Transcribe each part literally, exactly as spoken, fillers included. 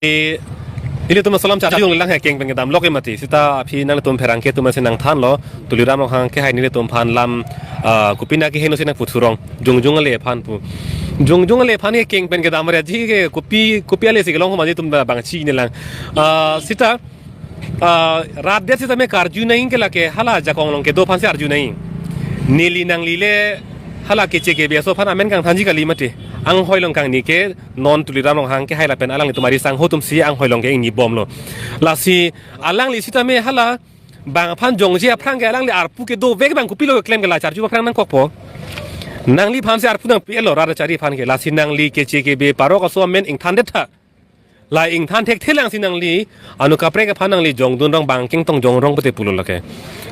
Eh, ilitum asalam charjung lang he keng pen kedam lok mati. Sita aphi nangtum pherangke atum si nangthanlo. Tuliram Ronghang akehai nelitum aphan lam, ah, kopina keheno si nangputhurong. Jongjong ale aphan pu. Jongjong ale aphan ke keng pen kedam re ji ke kopi, kopi ale si kelong ma ji atum ta bang chinilang. Ah, sita, ah, rat det sitame karju nangji ke lake hala ajakong along kedo aphan si arju nangji. Neli nangli le hala K C K B S O aphan amen kangthanji kali mati. Anghoi along kangni ke non Tuliram Ronghang akehai lapen alanglitum ari sangho atum si anghoi along ke ingni bomlo. Lasi alangli sitame hala bang aphan jongje aphrang ke alangli arpu kedovek abang kopilo keklem ke la charju aphrang nangkokpo. Nangliphan si arpu nangpi-etlo rat kachari aphan ke, lasi nangli K C K B parok aso amen ingthan det tha. La ingthan thekthe lang si nangli, anu kaprek aphan nangli jongdun rong bang kengtong jong rong pute pulo lake.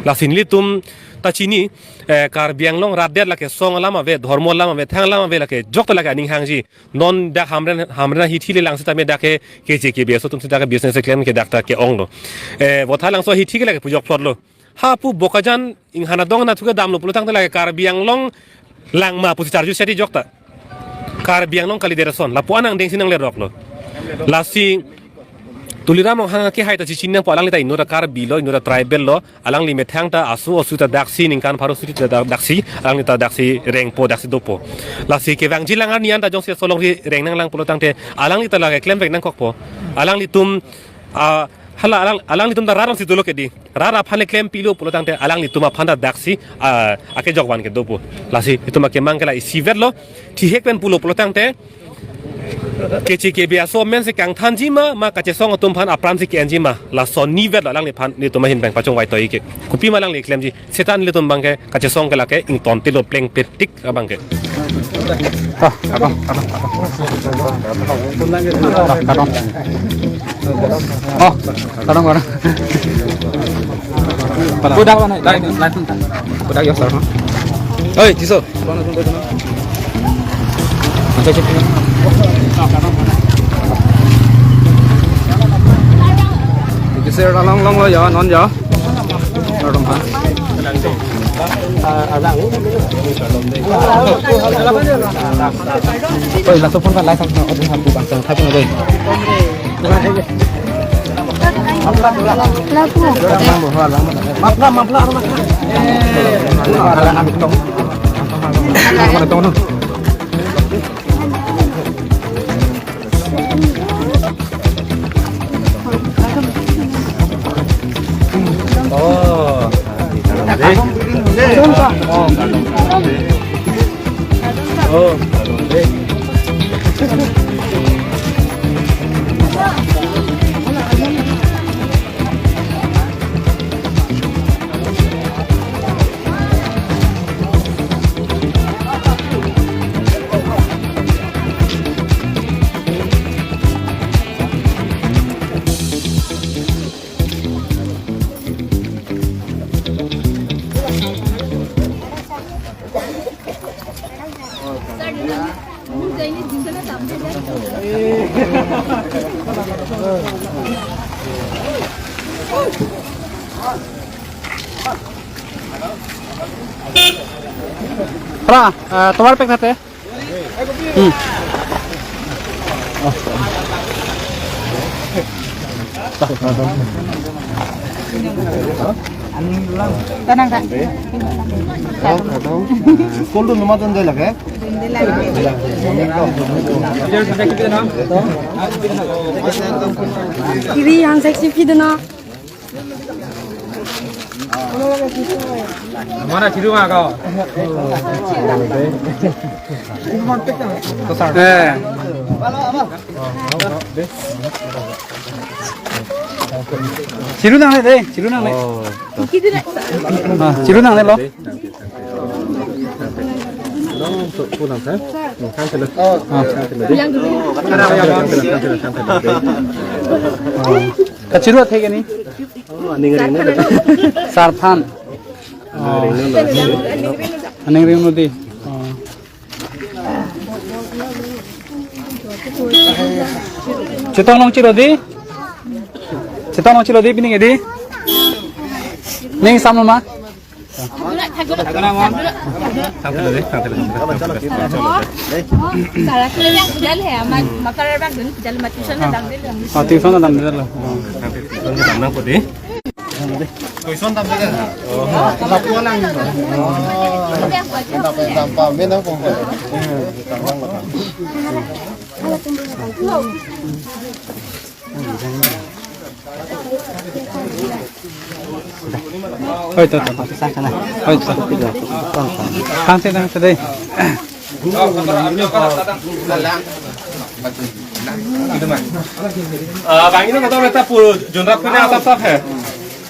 Lasi nelitum ta chini, eh, Karbi Anglong rat det lake song alam ave, dhormo alam ave, thang alam ave lake, jokta lake aning hangji. Non dak Hamren, Hamren ahithi le lang sitame dak ke K C K B S O atum si dak ke business keklem ke dak ta ke-onglo. Eh, Voithalangso ahithi ke lake pujok plot lo. Hapu Bokajan inghan adong anatthu kedamlo pulo tangte lake Karbi Anglong langma pusi charju seti jokta. Karbi Anglong kalidet ason. Lapu-an angdeng si nangleroklo. Lasi Tuliram Ronghang akehai ta chichin nangpo, alangli ta inut ta Karbi lo, inut ta tribal lo. Alangli methang ta asu asu ta daksi ningkan pharo suri ta dak-, daksi, alangli ta daksi rengpo, daksi dopo. Lasi kevangji lang arni an ta jongsi asolongri reng nanglang pulo tangte alangli ta lake klemvek nangkokpo. Alanglitum, ah, hala alang, alanglitum ta rat along si dolo ke di. Rat aphan le klempilo pulo tangte alanglitum aphan ta daksi, ah, akejok van ke dopo. Lasi itum akemang ke la isivetlo. Thihek pen pulo pulo tangte K C K B aso amen si kangthanji ma, ma kachesong atum aphan apran si ke-enji ma, lason nivetlo alangliphan, nelitum ahin pen pachongvai toi ke. Kopima alangli klemji, seta nelitum abang ke kachesong ke lake ingtontelo plengpetik abang ke. Ah, kadong, kadong, kadong. Ah, kadong. Oh, kadong, kadong. Kodak mana? Kodak ya, sir. Oi, Tiso. Sir, along, along lo ya, non ya. Along ha. Oi, laso phone kan lai sang, odin ham tu bang sang, thai pun odin. Lapu. Mapla, mapla, mapla. Oh. Oh. Pra, ah, tomar pek thate. Hmm. Tanang, Kak. School tu nomor tu dia lagi. Kiri yang seksi video na. Mana chiru ma kau? Eh. Chiru nang le dei, chiru nang le. Ah, chiru nang le lo. Ah. Ah. Kachiru athe ke ni? Sarphan. Oh. Aning ring nodi. Oh. Chetong long chiro di. Chetong long chiro di pining di. Ning sam ma. Thangthelo dei, thangthelo, thangthelo. Sara ke yang jal hai, ama makar bak dun jal ma tuition na dam dei lo. Oh, tuition na dam dei lo. Tuition na dam nangpo dei. Tuition dam dei. Oh, dam po lang. Oh, dam pa, men na po. Oi, to, to, to. Oi, to. Tang se, tang se dei. Ah, bang, ino kata beta pu junrap punya asap-asap hai.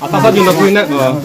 Asap-asap junrap punya. Oh.